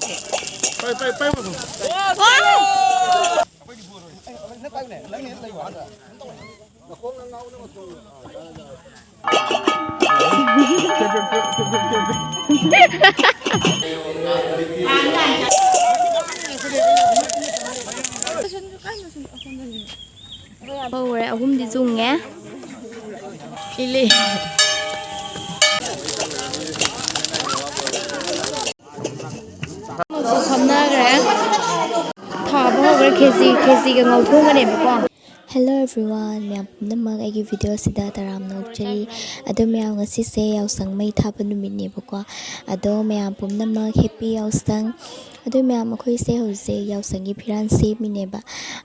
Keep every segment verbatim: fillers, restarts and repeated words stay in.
ꯄꯥꯏ, ꯄꯥꯏ, ꯄꯥꯏ, ꯄꯥꯏ꯫ ꯍꯧꯔꯦ, ꯑꯍꯨꯝꯗꯤ ꯆꯨꯡꯉꯦ꯫ ꯏꯂꯤ꯫ ꯑꯃꯨꯛꯁꯨ ꯐꯝꯅꯈ꯭ꯔꯦ꯫ ꯊꯥꯕ ꯍꯧꯈ꯭ꯔꯦ꯫ ꯈꯦꯆꯤ, ꯈꯦꯆꯤꯒ ꯉꯧꯊꯣꯛꯑꯒꯅꯦꯕꯀꯣ꯫ Hello everyone, ꯃꯌꯥꯝ ꯄꯨꯝꯅꯃꯛ ꯑꯩꯒꯤ video ꯑꯁꯤꯗ ꯇꯔꯥꯝꯅ ꯑꯣꯛꯆꯔꯤ꯫ ꯑꯗꯣ ꯃꯌꯥꯝ, ꯉꯁꯤꯁꯦ ꯌꯥꯎꯁꯪ ꯃꯩ ꯊꯥꯕ ꯅꯨꯃꯤꯠꯅꯦꯕꯀꯣ꯫ ꯑꯗꯣ ꯃꯌꯥꯝ ꯄꯨꯝꯅꯃꯛ happy ꯌꯥꯎꯁꯪ꯫ ꯑꯗꯣ ꯃꯌꯥꯝ, ꯑꯩꯈꯣꯏꯁꯦ ꯍꯧꯖꯤꯛ ꯌꯥꯎꯁꯪꯒꯤ ꯐꯤꯔꯥꯟ ꯁꯦꯝꯃꯤꯅꯦꯕ꯫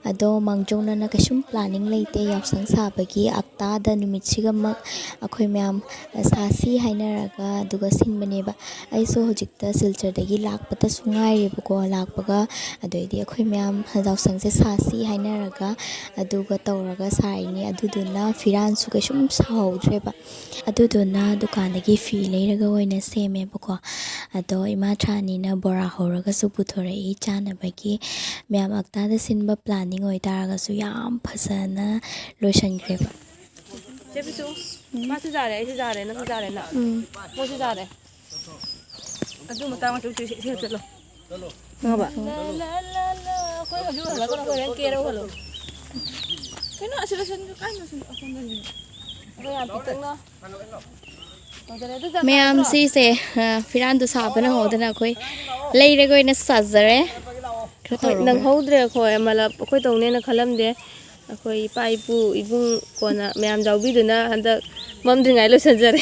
ꯑꯗꯣ ꯃꯥꯡꯖꯧꯅꯅ ꯀꯩꯁꯨꯝ planning ꯂꯩꯇꯦ ꯌꯥꯎꯁꯪ ꯁꯥꯕꯒꯤ꯫ ꯍꯞꯇꯥꯗ ꯅꯨꯃꯤꯠꯁꯤꯒꯃꯛ ꯑꯩꯈꯣꯏ ꯃꯌꯥꯝ ꯁꯥꯁꯤ ꯍꯥꯏꯅꯔꯒ ꯑꯗꯨꯒ ꯁꯤꯟꯕꯅꯦꯕ꯫ ꯑꯩꯁꯨ ꯍꯧꯖꯤꯛꯇ ꯁꯤꯜꯆꯔꯗꯒꯤ ꯂꯥꯛꯄꯗꯁꯨ ꯉꯥꯏꯔꯦꯕꯀꯣ꯫ ꯂꯥꯛꯄꯒ ꯑꯗꯩꯗꯤ ꯑꯩꯈꯣꯏ ꯃꯌꯥꯝ ꯌꯥꯎꯁꯪꯁꯦ ꯁꯥꯁꯤ ꯍꯥꯏꯅꯔꯒ ꯑꯗꯨꯒ ꯇꯧꯔꯒ ꯁꯥꯔꯤꯅꯤ꯫ ꯑꯗꯨꯗꯨꯅ ꯐꯤꯔꯥꯟꯁꯨ ꯀꯩꯁꯨꯝ ꯁꯥꯍꯧꯗ꯭ꯔꯦꯕ꯫ ꯑꯗꯨꯗꯨꯅ ꯗꯨꯀꯥꯟꯗꯒꯤ ꯐꯤ ꯂꯩꯔꯒ ꯑꯣꯏꯅ ꯁꯦꯝꯃꯦꯕꯀꯣ꯫ ꯑꯗꯣ ꯏꯃꯥ ꯊ꯭ꯔꯥꯅꯤꯅ ꯕꯣꯔꯥ ꯍꯧꯔꯒꯁꯨ ꯄꯨꯊꯣꯔꯛꯏ ꯆꯥꯅꯕꯒꯤ꯫ ꯃꯌꯥꯝ ꯍꯞꯇꯥꯗ ꯁꯤꯟꯕ planning ꯑꯣꯏꯇꯥꯔꯒꯁꯨ ꯌꯥꯝ ꯐꯖꯅ ꯂꯣꯏꯁꯤꯟꯈ꯭ꯔꯦꯕ꯫ ꯆꯦ ꯄꯤꯇꯨ, ꯃꯥꯁꯨ ꯌꯥꯔꯦ, ꯑꯩꯁꯨ ꯌꯥꯔꯦ, ꯅꯪꯁꯨ ꯌꯥꯔꯦꯅ꯫ ꯎꯝ꯫ ꯃꯣꯏꯁꯨ ꯌꯥꯔꯦ꯫ ꯑꯗꯨ ꯃꯇꯥꯡ ꯃꯇꯝ ꯁꯤ, ꯁꯤ, ꯁꯤ ꯆꯠꯂꯣ꯫ ꯈꯪꯉꯕ? ꯂꯥ, ꯂꯥ, ꯂꯥ, ꯂꯥ꯫ ꯑꯩꯈꯣꯏ ꯍꯧꯖꯤꯛ ꯍꯜꯂꯛꯀꯅꯨ, ꯑꯩꯈꯣꯏ ꯍꯣꯔꯦꯟ ꯀꯦꯔ ꯍꯜꯂꯣ꯫ ꯀꯩꯅꯣ, ꯑꯁꯤ ꯂꯣꯏꯁꯟ-, ꯀꯥꯏ ꯂꯣꯏꯁꯟ-, ꯑꯁꯣꯝꯗꯅꯤ꯫ ꯑꯩꯈꯣꯏ ꯌꯥꯝ ꯄꯤꯛꯇꯛꯅ꯫ ꯇꯧꯖꯔꯦ꯫ ꯑꯗꯨ ꯆꯞ ꯃꯌꯥꯝ ꯆꯥꯔꯗ꯭ꯔꯣ? ꯁꯤꯁꯦ, ꯑ, ꯐꯤꯔꯥꯟꯗꯨ ꯁꯥꯕ ꯅꯪꯍꯧꯗꯅ ꯑꯩꯈꯣꯏ ꯂꯩꯔꯒ ꯑꯣꯏꯅ ꯆꯥꯖꯔꯦ꯫ ꯈꯔ ꯍꯣꯏ, ꯇꯧꯔꯒ꯫ ꯅꯪꯍꯧꯗ꯭ꯔꯦ ꯑꯩꯈꯣꯏ, ꯃꯂꯞ ꯑꯩꯈꯣꯏ ꯇꯧꯅꯦꯅ ꯈꯜꯂꯝꯗꯦ꯫ ꯑꯩꯈꯣꯏ ꯏꯄꯥ ꯏꯄꯨ ꯏꯕꯨꯡ ꯀꯣꯟꯅ ꯃꯌꯥꯝ ꯌꯥꯎꯕꯤꯗꯨꯅ ꯍꯟꯗꯛ ꯃꯝꯗ꯭ꯔꯤꯉꯩ ꯂꯣꯏꯁꯤꯟꯖꯔꯦ꯫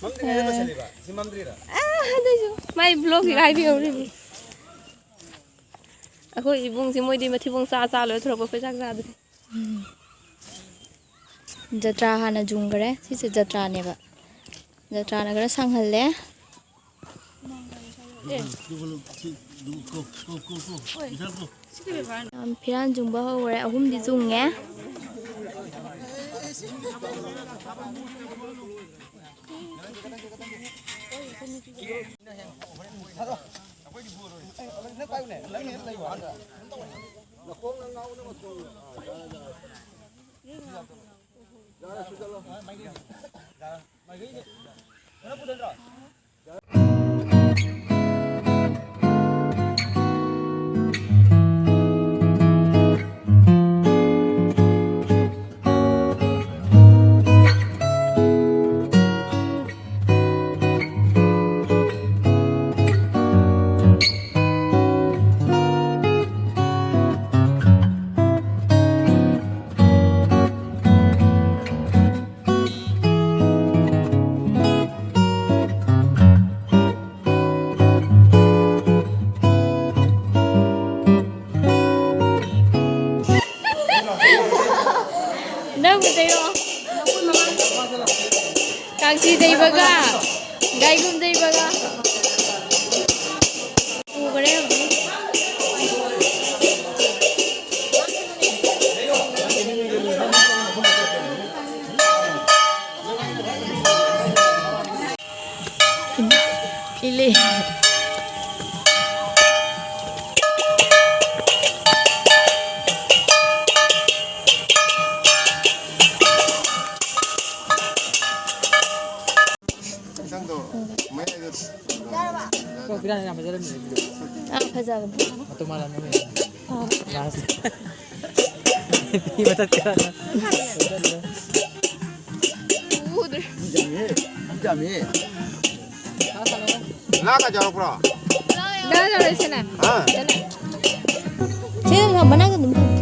ꯃꯝꯗ꯭ꯔꯤꯉꯩꯗ ꯂꯣꯏꯁꯤꯜꯂꯤꯕ? ꯁꯤ ꯃꯝꯗ꯭ꯔꯤꯔꯥ? ꯑꯥ, ꯑꯗꯨꯏꯁꯨ ꯃꯥꯏ vlogꯁꯤꯒ ꯍꯥꯏꯕꯤꯍꯧꯔꯤꯕ꯫ ꯑꯩꯈꯣꯏ ꯏꯕꯨꯡꯁꯤ ꯃꯣꯏꯗꯤ ꯃꯊꯤꯕꯣꯡ ꯆꯥ ꯆꯥ ꯂꯣꯏ ꯊꯣꯔꯛꯄ, ꯑꯩꯈꯣꯏ ꯆꯥꯛ ꯆꯥꯗ꯭ꯔꯤ꯫ ꯎꯝ꯫ ꯖꯇ꯭ꯔꯥ ꯍꯥꯟꯅ ꯌꯨꯡꯈ꯭ꯔꯦ꯫ ꯁꯤꯁꯦ ꯖꯇ꯭ꯔꯥꯅꯦꯕ꯫ ꯖꯇ꯭ꯔꯥꯅ ꯈꯔ ꯁꯥꯡꯍꯜꯂꯦ꯫ ꯑꯦ꯫ ꯌꯥꯝ ꯐꯤꯔꯥꯟ ꯆꯨꯡꯕ ꯍꯧꯈ꯭ꯔꯦ꯫ ꯑꯍꯨꯝꯗꯤ ꯆꯨꯡꯉꯦ꯫ ꯅꯪꯕꯨ ꯆꯩꯔꯣ? ꯀꯥꯡꯁꯤ ꯆꯩꯕꯒ, ꯒꯥꯏꯒꯨꯝ ꯆꯩꯕꯒ꯫ ꯎꯈ꯭ꯔꯦ ꯍꯧꯖꯤꯛ꯫ ꯏꯂꯦ꯫ ꯏꯟꯁꯥꯡꯗꯣ ꯃꯌꯥꯏꯗ ꯀꯣ, ꯄꯤꯔꯥꯟ ꯌꯥꯝ ꯐꯖꯔꯝꯃꯦ꯫ ꯑꯥ, ꯐꯖꯕꯅꯦ꯫ ꯃꯇꯨ ꯃꯥꯜꯂꯝꯃꯦ꯫ ꯑꯥ꯫ ꯂꯥꯁ꯫ ꯃꯤ ꯃꯊꯛ ꯀꯥꯔꯒ꯫ ꯎꯗ꯭ꯔꯦ꯫ ꯌꯥꯝꯃꯤꯍꯦ꯫ ꯌꯥꯝꯃꯤꯍꯦ꯫ ꯉꯥꯒ ꯌꯥꯎꯔꯛꯄ꯭ꯔꯣ? ꯉꯥ ꯌꯥꯎꯔꯛꯏꯁꯤꯅꯦ꯫ ꯑꯥ꯫ ꯁꯤ ꯃꯅꯥꯛꯇ ꯑꯗꯨꯝ ꯊꯝꯃꯨ꯫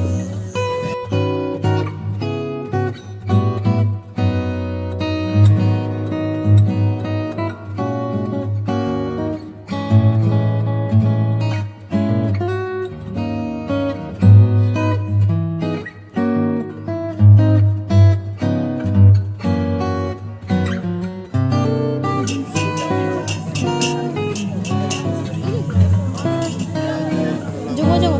ꯖꯨꯒꯣ, ꯖꯨꯒꯣ꯫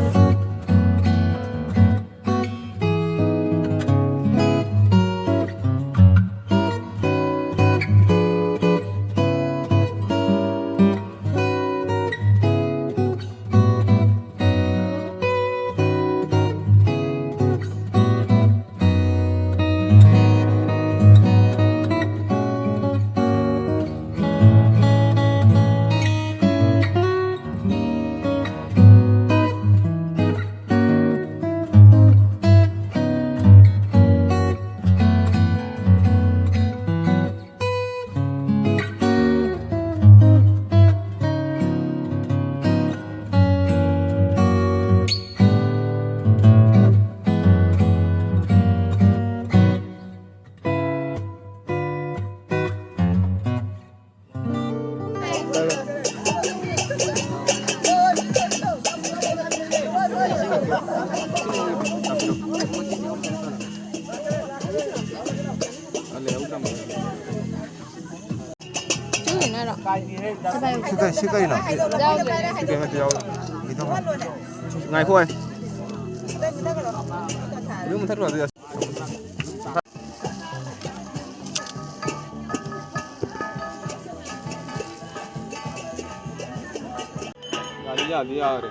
ꯁꯤ ꯀꯔꯤ, ꯁꯤ ꯀꯔꯤꯅꯣ? ꯁꯤ ꯀꯩꯅꯣ ꯅꯠꯇꯦ, ꯌꯥꯎ-, ꯀꯩꯗꯧꯕ? ꯉꯥꯏꯈꯣ꯫ ꯏꯔꯨ ꯃꯨꯊꯠꯈ꯭ꯔꯣ ꯑꯗꯨꯗꯤ꯫ ꯌꯥꯗꯤ ꯌꯥꯗꯤ ꯌꯥꯔꯦ꯫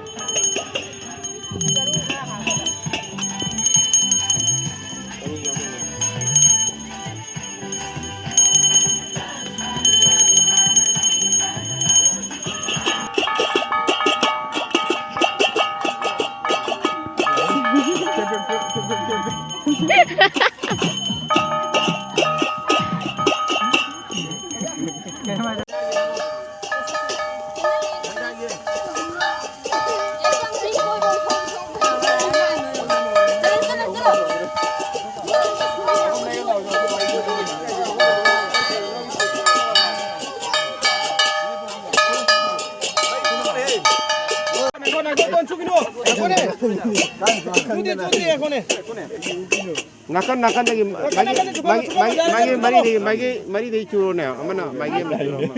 ꯅꯥꯀꯟ ꯅꯥꯀꯟꯗꯒꯤ ꯃꯥꯒꯤ, ꯃꯥꯒꯤ, ꯃꯥꯒꯤ, ꯃꯥꯒꯤ ꯃꯔꯤꯗꯒꯤ, ꯃꯥꯒꯤ ꯃꯔꯤꯗꯒꯤ ꯆꯨꯔꯣꯅꯦ꯫ ꯑꯃꯅ ꯃꯥꯒꯤ ꯑꯃ ꯆꯨꯔꯣ, ꯑꯃ꯫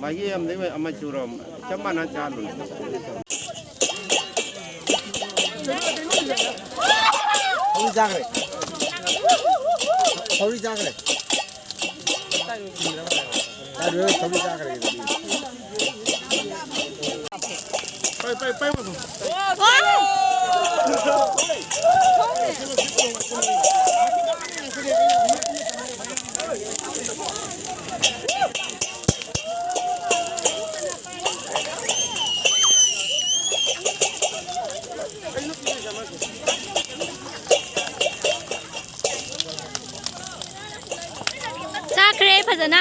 ꯃꯥꯒꯤ ꯑꯃꯗꯒꯤ ꯑꯃ ꯆꯨꯔꯣ꯫ ꯆꯞ ꯃꯥꯟꯅ ꯆꯥꯍꯜꯂꯨꯅꯦ꯫ ꯁꯧꯒ꯭ꯔꯤ ꯆꯥꯈ꯭ꯔꯦ꯫ ꯁꯧꯒ꯭ꯔꯤ ꯆꯥꯈ꯭ꯔꯦ꯫ ꯆꯥꯔꯨꯔꯦ, ꯁꯧꯒ꯭ꯔꯤ ꯆꯥꯈ꯭ꯔꯦ꯫ ꯆꯥꯈ꯭ꯔꯦ ꯐꯖꯅ꯫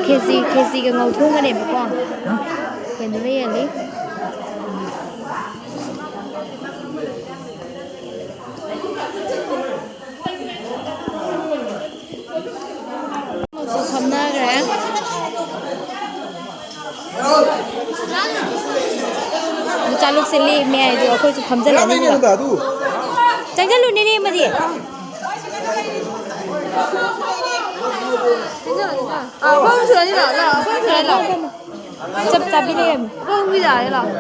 ꯈꯦꯆꯤ, ꯈꯦꯆꯤꯒ ꯉꯧꯊꯣꯛꯑꯒꯅꯦꯕꯀꯣ꯫ ꯀꯩꯅꯣ ꯂꯩꯔꯅꯤ꯫ ꯑꯃꯁꯨ ꯐꯝꯅꯈ꯭ꯔꯦ꯫ ꯃꯆꯥ ꯂꯣꯛꯁꯦ ꯂꯦꯝꯃꯦ ꯍꯥꯏꯗꯣ ꯑꯩꯈꯣꯏꯁꯨ ꯐꯝꯖꯜꯂꯅꯤ꯫ ꯆꯪꯁꯤꯜꯂꯨꯅꯦ ꯂꯦꯝꯃꯗꯤ꯫ ꯑꯥ, ꯐꯝ ꯁꯨꯔꯅꯤ ꯂꯥꯛꯑꯣ, ꯂꯥꯛꯑꯣ, ꯐꯝ ꯁꯨꯔꯅꯤ ꯂꯥꯛꯑꯣ꯫ ꯆꯞ ꯆꯥꯕꯤ ꯂꯩꯔꯝꯃꯤ꯫ ꯐꯝ ꯌꯥꯔꯦ ꯂꯥꯛꯑꯣ꯫